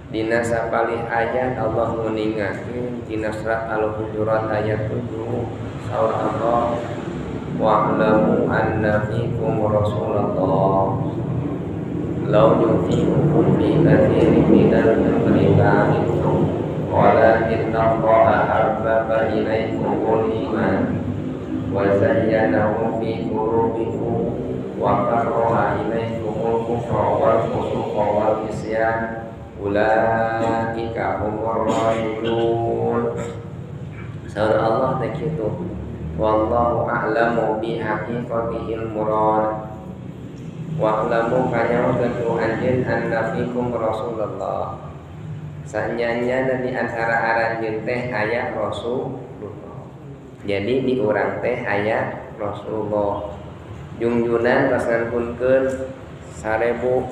Dina sapalih ayat Allah nguningakeun dina surat Al-Hujurat ayat 7 saur Allah wa'lamu anna fikum Rasulullah law yuti'ukum fi katsirin minal amri la'anittum walakinna Allaha habbaba ilaikumul iman wa zayyanahu fi qulubikum wa karraha ilaikumul kufra wal fusuqa wal isyan ulaika humur rasyidun. Saur Allah teh kitu. Wallahu a'lamu bi haqiqatihil murad. Wa'lamu kanyaokeun ku anjeun anna fikum Rasulullah. Sanyanya di antara aranjeun teh aya Rasulullah. Jadi di urang teh aya Rasulullah. Jungjunan tos ngantunkeun 1447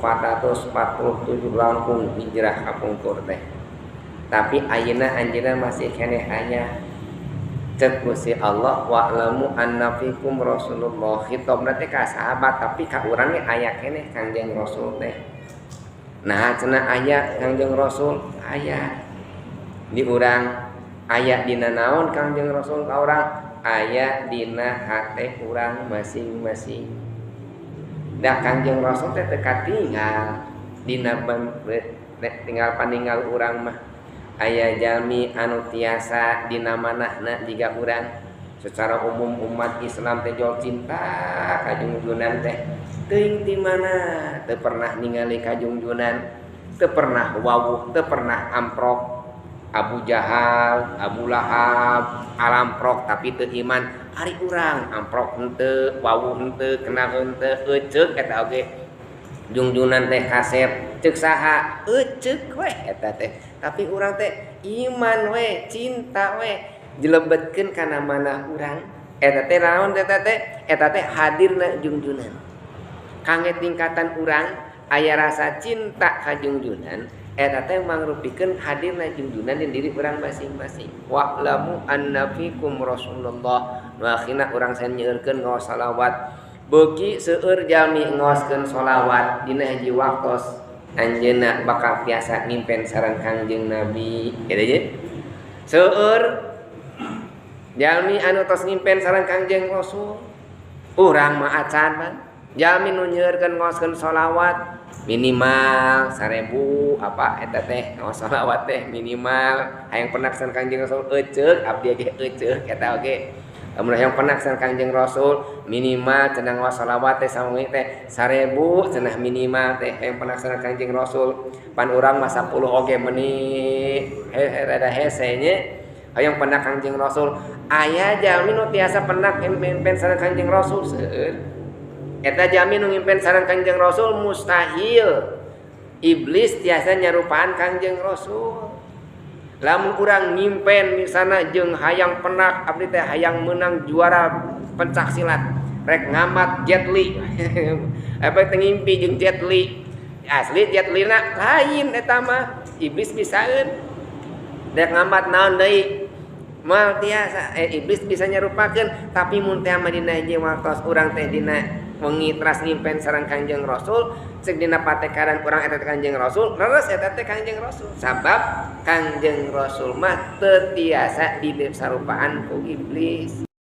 langkung hijrah kapungkur teh. Tapi ayeuna anjeunna masih keneh aya. Cek Gusti Allah wa'lamu anna fikum Rasulullah. Khitabna teh ka sahabat tapi ka urang ge aya keneh Kangjeng Rasul teh. Nah cenah aya Kangjeng Rasul aya. Di urang aya dina naon Kangjeng Rasul ka urang? Aya dina hate urang masing-masing. Da Kangjeng Rasul teh teu katinggal dina tinggal paninggal urang mah. Aya jalmi anu tiasa dina manahna jiga urang. Secara umum umat Islam teh jol cinta ka jungjunan teh. Teuing ti mana teu pernah ningali ka jungjunan, teu pernah wawuh, teu pernah amprok. Abu Jahal, Abu Lahab alamprok tapi teu iman. Ari urang amprok henteu, wawuh henteu, kenal henteu, euceuk eta oge. Jungjunan teh kasep, ceuk saha? Euceuk we eta teh. Tapi urang teh iman we, cinta we, dilebetkeun kana manah urang. Eta teh naon eta teh? Eta teh hadirna jungjunan. Kangge tingkatan urang aya rasa cinta ka jungjunan, eta teh mangrupikeun hadirna jungjunan di diri urang masing-masing. Wa'lamu anna fikum Rasulullah. Nu akhirna urang saen nyeurkeun ngaos salawat. Beuki seueur jalmi ngaoskeun salawat dina hiji waktos anjeunna bakal tiasa ngimpen sareng Kangjeng Nabi. Kitu ye. Seueur jalmi anu tos ngimpen sareng Kangjeng Rasul. Urang mah acan pan. Jalmi nu nyeurkeun ngaoskeun salawat minimal 1000 apa eta teh ngaos salawat teh minimal hayang penak sareng Kangjeng Rasul euceuk abdi ge euceuk eta oge. Lamun hayang penak sareng Kangjeng Rasul minimal cenah ngaos salawat teh sawengi teh 1000 cenah minimal teh hayang penak sareng Kangjeng Rasul. Pan urang mah 10 oge meuni rada hese nya. Hayang penak Kangjeng Rasul aya jalmi nu tiasa penak ngimpen sareng Kangjeng Rasul seueur. Eta jalmi nu ngimpen sareng Kangjeng Rasul mustahil iblis tiasa nyarupaan Kangjeng Rasul. Lamun urang ngimpen misalna jeung hayang penak abdi teh hayang meunang juara pencak silat rek ngamat Jet Li. Apa teh ngimpi jeung Jet Li. Asli Jet Li na lain eta mah iblis bisaeun. Rek ngamat naon deui? Moal tiasa iblis bisa nyarupakeun tapi mun teh mah dina hiji waktos urang teh dina wengi teras ngimpen sareng Kangjeng Rasul ceuk dina patekaran urang eta teh Kangjeng Rasul leres eta teh Kangjeng Rasul sabab Kangjeng Rasul mah teu tiasa disarupaan ku iblis.